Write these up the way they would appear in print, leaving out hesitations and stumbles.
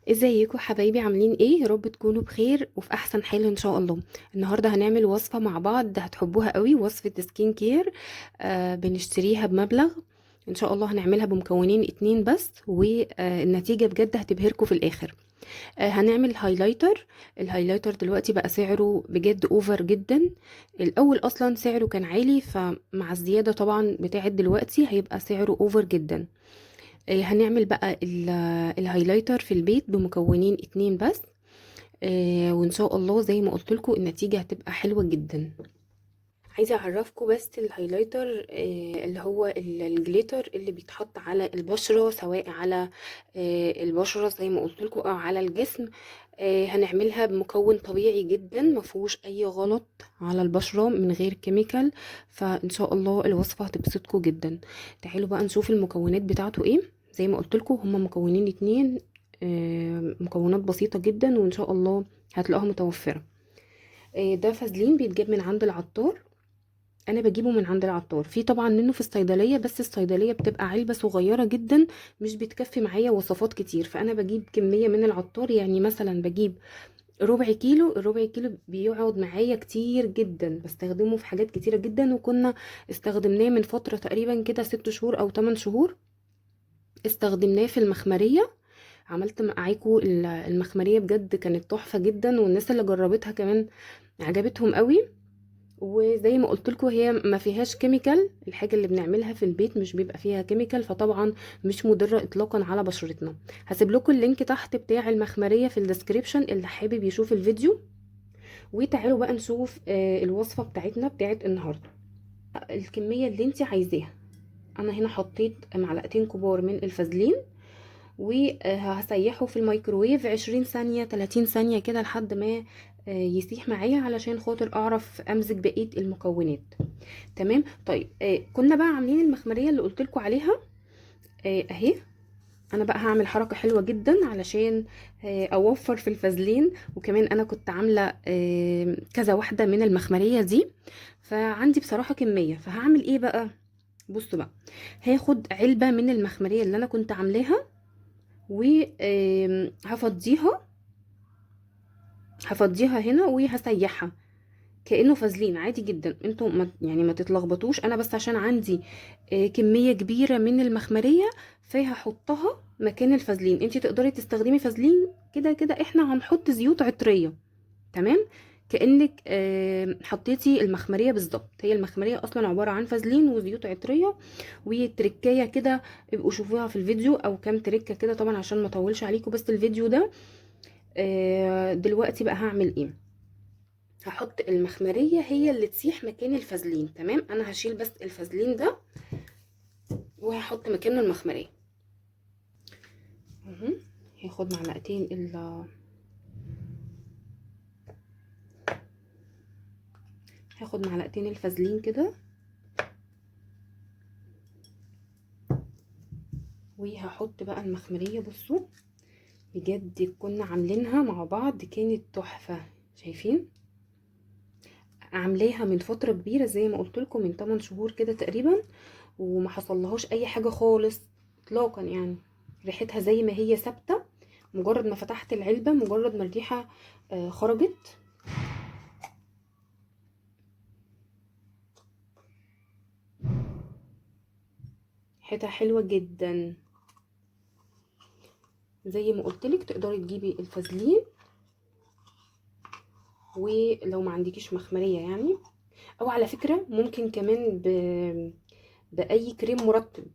ازيكم حبايبي؟ عاملين ايه؟ يا رب تكونوا بخير وفي احسن حال ان شاء الله. النهارده هنعمل وصفه مع بعض هتحبوها قوي، وصفه skin care. بنشتريها بمبلغ، ان شاء الله هنعملها بمكونين 2 بس، والنتيجة بجد هتبهركم في الاخر. هنعمل highlighter. ال highlighter دلوقتي بقى سعره بجد over جدا. الاول اصلا سعره كان عالي، فمع الزيادة طبعا بتاعت دلوقتي هيبقى سعره over جدا. هنعمل بقى ال highlighter في البيت بمكونين 2 بس، وان شاء الله زي ما قلت لكم النتيجة هتبقى حلوة جدا. عايزه اعرفكم بس ال highlighter، اللي هو ال glitter اللي بيتحط على البشرة، سواء على البشرة زي ما قلت لكم او على الجسم. هنعملها بمكون طبيعي جدا ما فيهوش اي غلط على البشرة، من غير chemical، فان شاء الله الوصفة هتبسطكم جدا. تعالوا بقى نشوف المكونات بتاعته ايه. زي ما قلت لكم هما مكونين 2، مكونات بسيطة جدا وان شاء الله هتلاقوها متوفرة. ده فازلين بيتجاب من عند العطار، انا بجيبه من عند العطار، في طبعا منه في الصيدلية، بس الصيدلية بتبقى علبة صغيرة جدا مش بتكفي معايا وصفات كتير، فانا بجيب كمية من العطار. يعني مثلا بجيب ربع كيلو، الربع كيلو بيقعد معايا كتير جدا، بستخدمه في حاجات كتيرة جدا، وكنا استخدمناه من فترة تقريبا كده 6 شهور او 8 شهور، استخدمناه في المخمريه. عملت معاكم المخمريه بجد كانت تحفة جدا، والناس اللي جربتها كمان عجبتهم قوي. وزي ما قلت لكم هي ما فيهاش chemical، الحاجة اللي بنعملها في البيت مش بيبقى فيها chemical، فطبعا مش مضرة اطلاقا على بشرتنا. هسيب لكم ال link تحت بتاع المخمريه في ال description اللي حابب يشوف الفيديو. وتعالوا بقى نشوف الوصفة بتاعتنا بتاعت النهارده. الكمية اللي انت عايزاها، انا هنا حطيت معلقتين كبار من الفازلين، وهسيحه في الميكروويف 20 ثانية 30 ثانية كده لحد ما يسيح معايا، علشان خاطر اعرف امزج بقية المكونات. تمام. طيب، كنا بقى عاملين المخمريه اللي قلت لكم عليها، اهي. انا بقى هعمل حركة حلوة جدا علشان اوفر في الفازلين، وكمان انا كنت عامله كذا واحدة من المخمريه دي، فعندي بصراحة كمية. فهعمل ايه بقى؟ بصوا بقى، هاخد علبة من المخمريه اللي انا كنت عاملاها وهفضيها، هفضيها هنا وهسيحها كأنه فازلين عادي جدا. انتوا ما تتلخبطوش، انا بس عشان عندي كمية كبيرة من المخمرية فهحطها مكان الفازلين. انتي تقدري تستخدمي فازلين، كده كده احنا هنحط زيوت عطرية. تمام، كأنك حطيتي المخمرية بالظبط. هي المخمرية اصلا عبارة عن فازلين وزيوت عطرية وتركاية كده، ابقوا شوفوها في الفيديو، او كام تركة كده طبعا عشان ما اطولش عليكم بس الفيديو ده. دلوقتي بقى هعمل ايه؟ هحط المخمرية هي اللي تسيح مكان الفازلين. تمام، انا هشيل بس الفازلين ده وهحط مكانه المخمرية. هاخد معلقتين هاخد معلقتين الفازلين كده، وهحط بقى المخمرية. بصوا بجد كنا عاملينها مع بعض كانت تحفة، شايفين؟ عاملاها من فترة كبيرة زي ما قلت لكم، من 8 شهور كده تقريبا، وما حصلهاش اي حاجة خالص اطلاقا. ريحتها زي ما هي ثابتة، مجرد ما فتحت العلبة، مجرد ما الريحة خرجت. ريحتها حلوة جدا. زي ما قلت لك تقدري تجيبي الفازلين، ولو ما عندكيش مخمرية يعني، او على فكرة ممكن كمان بأي كريم مرطب،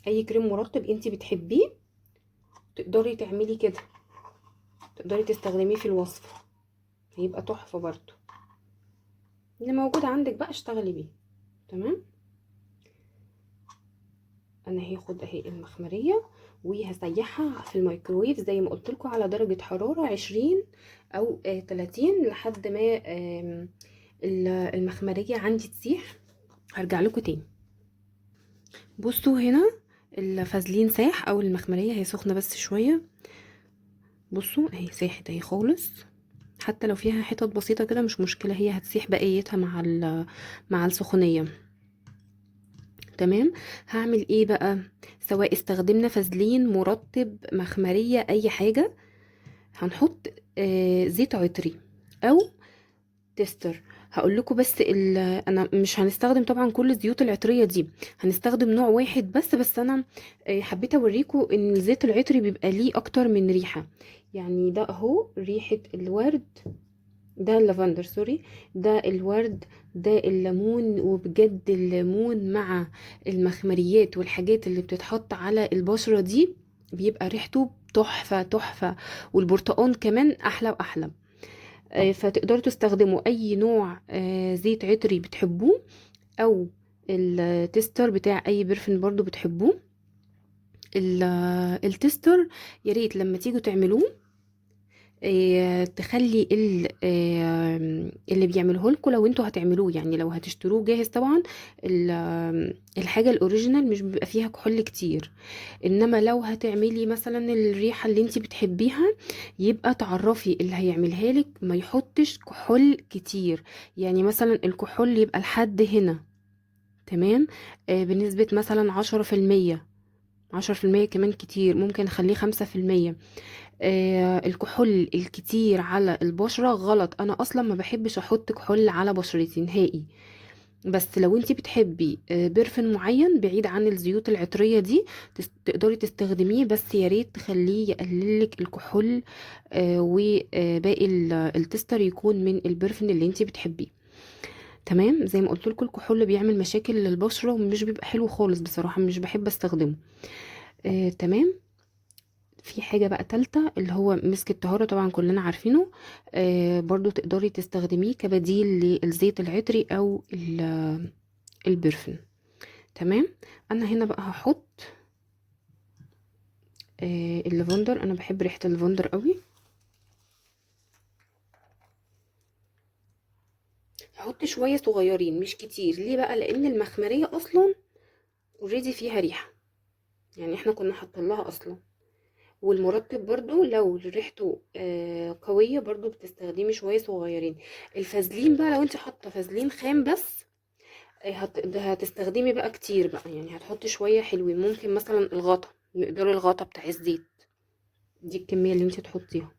اي كريم مرطب انتي بتحبيه تقدري تعملي كده، تقدري تستخدميه في الوصفة، هيبقى تحفة برضو. اللي موجود عندك بقى اشتغلي بيه. تمام، انا هاخد اهي المخمرية وهسيحها في الميكروويف زي ما قلت لكم على درجة حرارة 20 او 30 لحد ما المخمرية عندي تسيح. هرجع لكم تاني. بصوا هنا الفازلين ساح، او المخمرية هي سخنة بس شوية. بصوا اهي ساحت اهي خالص، حتى لو فيها حتت بسيطة كده مش مشكلة، هي هتسيح بقيتها مع السخونية. تمام. هعمل ايه بقى؟ سواء استخدمنا فازلين، مرطب، مخمرية، اي حاجة، هنحط زيت عطري او tester. هقول لكم بس انا مش هنستخدم طبعا كل الزيوت العطريه دي، هنستخدم نوع واحد بس. بس انا حبيت اوريكم ان الزيت العطري بيبقى ليه اكتر من ريحه. يعني ده اهو ريحه الورد، ده اللافندر sorry، ده الورد، ده الليمون. وبجد الليمون مع المخمريات والحاجات اللي بتتحط على البشرة دي بيبقى ريحته تحفة تحفة، والبرتقان كمان احلى واحلى. فتقدروا تستخدموا اي نوع زيت عطري بتحبوه، او ال tester بتاع اي perfume برضو بتحبوه. ال tester يا ريت لما تيجوا تعملوه تخلي اللي بيعمله لكم، لو انتوا هتعملوه يعني لو هتشتروه جاهز طبعا، الحاجة ال original مش بيبقى فيها كحول كتير. انما لو هتعملي مثلا الريحة اللي انتي بتحبيها، يبقى تعرفي اللي هيعملها لك ما يحطش كحول كتير. يعني مثلا الكحول يبقى لحد هنا، تمام، بنسبة مثلا عشرة في المية، عشرة في المية كمان كتير، ممكن نخليه خمسة في المية. الكحول الكتير على البشرة غلط، انا اصلا ما بحبش احط كحول على بشرتي نهائي. بس لو انتي بتحبي perfume معين بعيد عن الزيوت العطرية دي، تقدري تستخدميه، بس يا ريت تخليه يقللك الكحول، وباقي ال tester يكون من ال perfume اللي انتي بتحبيه. تمام. زي ما قلت لكم الكحول بيعمل مشاكل للبشرة ومش بيبقى حلو خالص بصراحة، مش بحب استخدمه. تمام. في حاجة بقى تالتة اللي هو مسك الطهارة، طبعا كلنا عارفينه، برضو تقدري تستخدميه كبديل للزيت العطري او البرفن. تمام. انا هنا بقى هحط اللافندر، انا بحب ريحة اللافندر قوي. هحط شوية صغيرين مش كتير. ليه بقى؟ لان المخمرية اصلا already فيها ريحة، يعني احنا كنا حاطين لها اصلا. والمرطب برضو لو ريحته قوية برضو بتستخدمي شوية صغيرين. الفازلين بقى لو انت حاطة فازلين خام بس، هتستخدمي بقى كتير بقى، يعني هتحطي شوية حلوين، ممكن مثلا الغطا، مقدار الغطا بتاع الزيت، دي الكمية اللي انت تحطيها.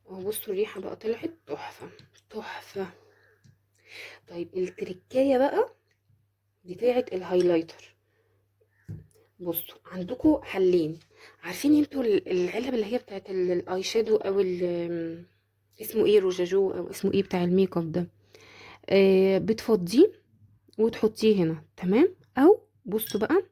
اهو بصوا الريحة بقى طلعت تحفة تحفة. طيب التركاية بقى بتاعة ال highlighter، بصوا عندكم حلين. عارفين انتوا العلب اللي هي بتاعت ال eye shadow او اسمه ايه، روجاجو او اسمه ايه بتاع الميك اب ده، بتفضيه وتحطيه هنا. تمام. او بصوا بقى،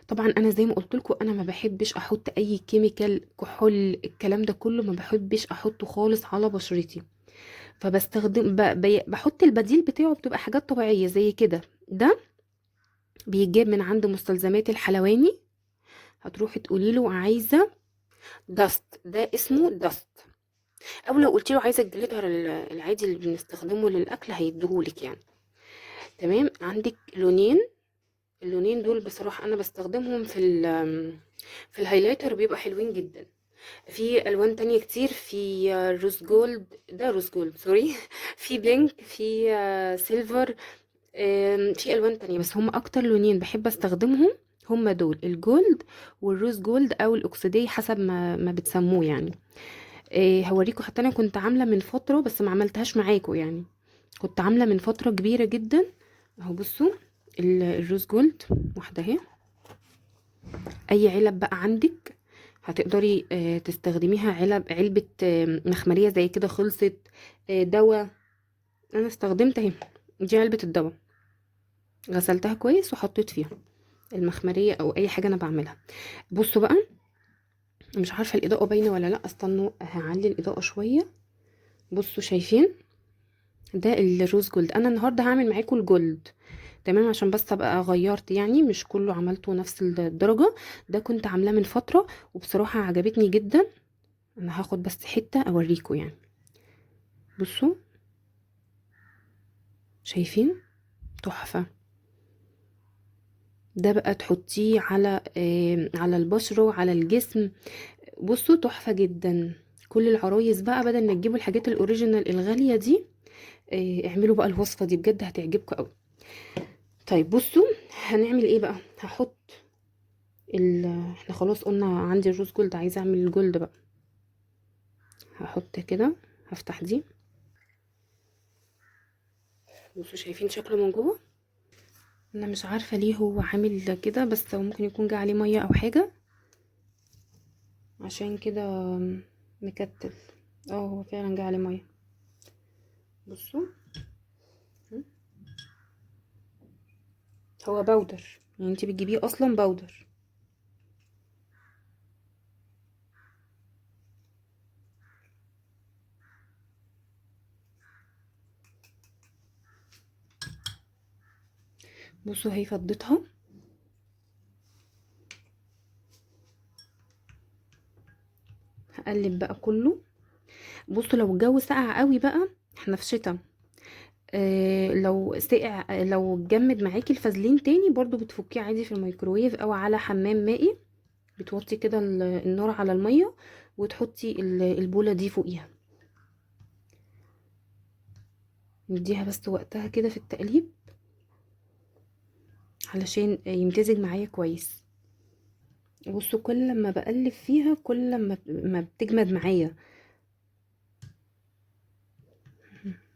طبعا انا زي ما قلت لكم انا ما بحبش احط اي chemical، كحول، الكلام ده كله ما بحبش احطه خالص على بشرتي، فبستخدم بحط البديل بتاعه، بتبقى حاجات طبيعية زي كده. ده بيتجاب من عند مستلزمات الحلواني، هتروحي تقولي له عايزه dust، ده اسمه dust، او لو قلتي له عايزه ال glitter العادي اللي بنستخدمه للاكل هيديهولك يعني. تمام. عندك لونين، اللونين دول بصراحة انا بستخدمهم في ال highlighter، بيبقى حلوين جدا. في الوان تانية كتير، في rose gold، ده rose gold sorry، في pink، في silver، في الوان تانية، بس هم اكتر لونين بحب استخدمهم هم دول، ال gold وال rose gold او الاكسدي حسب ما بتسموه يعني. هوريكم، حتى انا كنت عامله من فترة بس ما عملتهاش معاكم يعني، كنت عامله من فترة كبيرة جدا. اهو بصوا ال rose gold واحدة اهي. اي علب بقى عندك هتقدري تستخدميها، علبة مخمريه زي كده خلصت، دواء، انا استخدمت اهي دي علبة الدواء، غسلتها كويس وحطيت فيها المخمريه او اي حاجة انا بعملها. بصوا بقى، مش عارفه الاضاءة باينة ولا لا، استنوا هعلي الاضاءة شوية. بصوا شايفين ده ال rose gold، انا النهارده هعمل معاكم ال gold، تمام، عشان بس ابقى غيرت يعني، مش كله عملته نفس الدرجة. ده كنت عاملاه من فترة وبصراحة عجبتني جدا، انا هاخد بس حتة اوريكم يعني. بصوا شايفين تحفة. ده بقى تحطيه على البشرة وعلى الجسم، بصوا تحفة جدا. كل العرايس بقى بدل ما تجيبوا الحاجات ال original الغالية دي، اعملوا بقى الوصفة دي بجد هتعجبكم قوي. طيب بصوا هنعمل ايه بقى. هحط احنا خلاص قلنا عندي ال rose gold، عايزه اعمل ال gold بقى. هحط كده، هفتح دي. بصوا شايفين شكله من جوه؟ انا مش عارفه ليه هو عامل كده، بس هو ممكن يكون جه عليه مية او حاجة عشان كده مكتل. هو فعلا جه عليه مية. بصوا هو powder، يعني انتي بتجيبيه اصلا powder. بصوا هي فضتها. هقلب بقى كله. بصوا لو الجو ساقع قوي بقى، احنا في شتاء، لو سقع، لو اتجمد معاكي الفازلين تاني برضو بتفكيه عادي في الميكروويف او على حمام مائي. بتوطي كده النار على المية وتحطي البوله دي فوقيها. نديها بس وقتها كده في التقليب علشان يمتزج معايا كويس. بصوا كل ما بقلب فيها كل ما بتجمد معايا.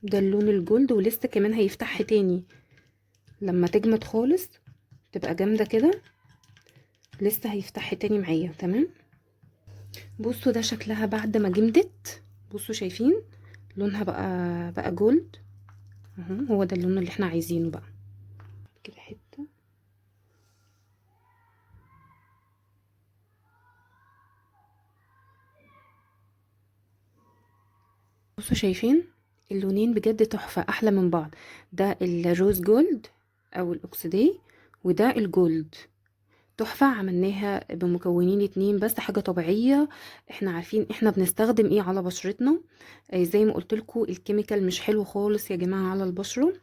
ده اللون ال gold، ولسه كمان هيفتح تاني لما تجمد خالص تبقى جامدة كده، لسه هيفتح تاني معايا. تمام. بصوا ده شكلها بعد ما جمدت. بصوا شايفين لونها بقى gold اهو، هو ده اللون اللي احنا عايزينه بقى كده. حتة بصوا شايفين اللونين بجد تحفة، احلى من بعض. ده ال rose gold او الاكسدي، وده ال gold. تحفة، عملناها بمكونين 2 بس، حاجة طبيعية، احنا عارفين احنا بنستخدم ايه على بشرتنا. زي ما قلت لكم ال chemical مش حلو خالص يا جماعة على البشرة،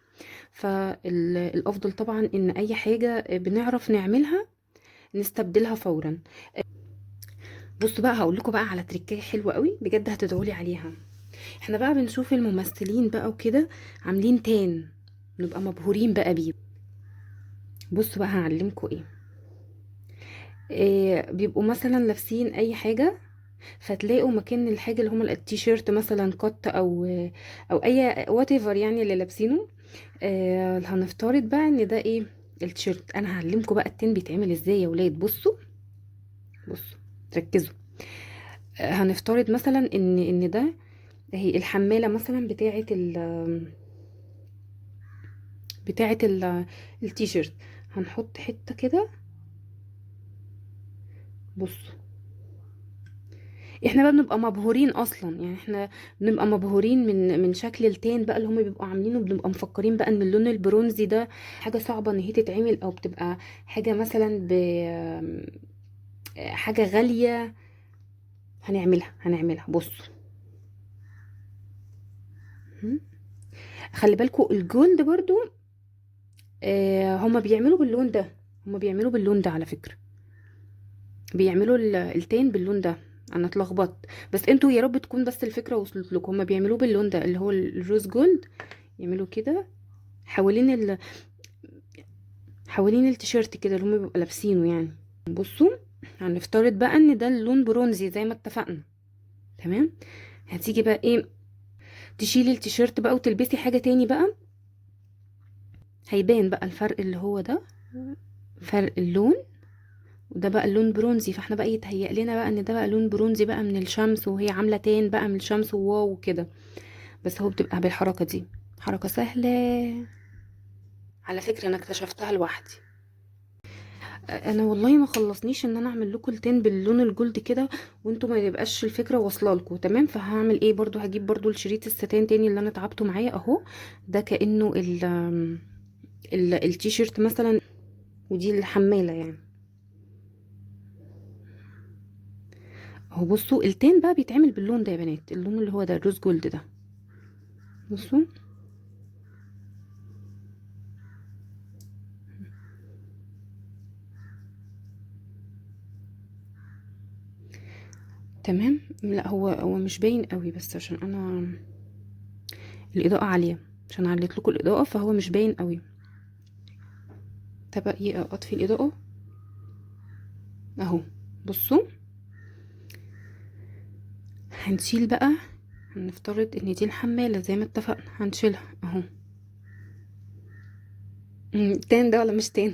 فالافضل طبعا ان اي حاجة بنعرف نعملها نستبدلها فورا. بصوا بقى هقول لكم بقى على تريكايه حلوة قوي بجد هتدعولي عليها. احنا بقى بنشوف الممثلين بقى وكده عاملين tan، نبقى مبهورين بقى بيه. بصوا بقى هعلمكم ايه. بيبقوا مثلا لابسين اي حاجة، فتلاقوا مكان الحاجة اللي هم التيشيرت مثلا cut او اي whatever يعني اللي لابسينه. هنفترض بقى ان ده ايه التيشيرت. انا هعلمكم بقى ال tan بيتعمل ازاي يا ولاد. بصوا ركزوا. هنفترض مثلا ان ده هي الحماله مثلا بتاعه التيشيرت. هنحط حتة كده. بصوا احنا بقى بنبقى مبهورين اصلا، يعني احنا بنبقى مبهورين من شكل ال tan بقى اللي هم بيبقوا عاملينه، بنبقى مفكرين بقى ان اللون البرونزي ده حاجة صعبة ان هي تتعمل، او بتبقى حاجة مثلا حاجة غالية. هنعملها. بصوا خلي بالكم ال gold برضو، هما بيعملوا باللون ده، هما بيعملوا باللون ده على فكرة، بيعملوا ال tan باللون ده. انا اتلخبطت، بس انتوا يا رب تكون بس الفكرة وصلت لكم. هما بيعملوه باللون ده اللي هو ال rose gold، يعملوا كده حوالين التيشيرت كده اللي هما بيبقوا لابسينه يعني. بصوا هنفترض بقى ان ده اللون برونزي زي ما اتفقنا، تمام. هتيجي بقى ايه، تشيلي التيشيرت بقى وتلبسي حاجة تاني بقى، هيبان بقى الفرق اللي هو ده فرق اللون، وده بقى اللون برونزي. فاحنا بقى يتهيأ لنا بقى ان ده بقى لون برونزي بقى من الشمس، وهي عاملة تان بقى من الشمس وواو وكده، بس هو بتبقى بالحركة دي، حركة سهلة على فكرة، انا اكتشفتها لوحدي. انا والله ما خلصنيش ان انا اعمل لكم التان باللون الجولد كده وانتوا ما يبقاش الفكرة واصله لكم، تمام. فهعمل ايه برضو، هجيب برضو الشريط الستان تاني اللي انا تعبته معايا اهو، ده كانه التيشيرت مثلا، ودي الحماله يعني اهو. بصوا ال tan بقى بيتعمل باللون ده يا بنات، اللون اللي هو ده ال rose gold ده. بصوا تمام. لا هو مش باين قوي، بس عشان انا الاضاءة عالية، عشان عليت لكم الاضاءة فهو مش باين قوي. طب ايه، اطفي الاضاءة اهو. بصوا هنشيل بقى، هنفترض ان دي الحمالة زي ما اتفقنا، هنشيلها اهو. tan ده ولا مش tan؟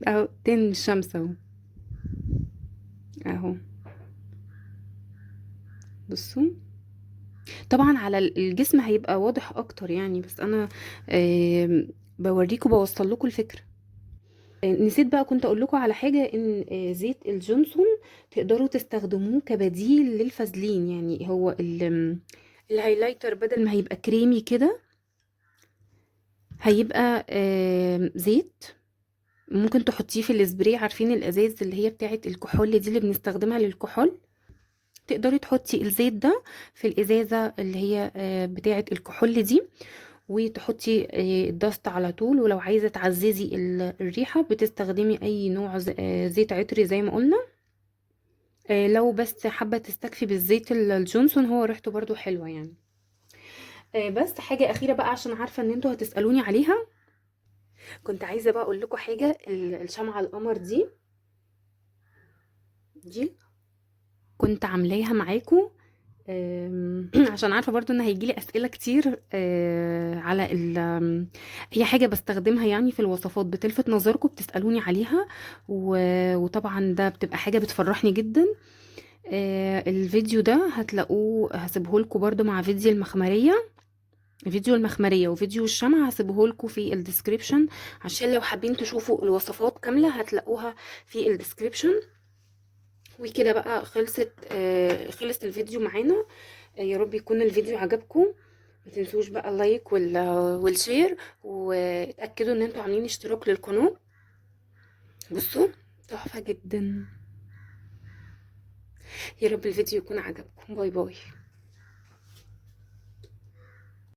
اهو tan الشمس اهو اهو. بصوا طبعا على الجسم هيبقى واضح اكتر يعني، بس انا بوريكم بوصل لكم الفكرة. نسيت بقى كنت اقول لكم على حاجة، ان زيت الجونسون تقدروا تستخدموه كبديل للفازلين. يعني هو ال highlighter بدل ما هيبقى كريمي كده هيبقى زيت، ممكن تحطيه في السبراي. عارفين الازاز اللي هي بتاعه الكحول دي اللي بنستخدمها للكحول، تقدري تحطي الزيت ده في الازازه اللي هي بتاعه الكحول دي، وتحطي ال dust على طول. ولو عايزه تعززي الريحة بتستخدمي اي نوع زيت عطري زي ما قلنا. لو بس حابة تستكفي بالزيت الجونسون هو ريحته برضو حلوة يعني. بس حاجة اخيرة بقى عشان عارفه ان انتوا هتسالوني عليها، كنت عايزه بقى اقول لكم حاجة. الشمعة القمر دي كنت عاملاها معاكم، عشان عارفه برضو ان هيجيلي اسئلة كتير، على هي حاجة بستخدمها يعني في الوصفات، بتلفت نظركم بتسالوني عليها، وطبعا ده بتبقى حاجة بتفرحني جدا. الفيديو ده هتلاقوه، هسيبه لكم برضو مع فيديو المخمريه، فيديو المخمريه وفيديو الشمع هسيبه لكم في ال description، عشان لو حابين تشوفوا الوصفات كاملة هتلاقوها في ال description. وكده بقى خلص الفيديو معانا. يا رب يكون الفيديو عجبكم. ما تنسوش بقى ال like وال share، واتاكدوا ان انتوا عاملين اشتراك للقناة. بصوا تحفة جدا. يا رب الفيديو يكون عجبكم. bye bye.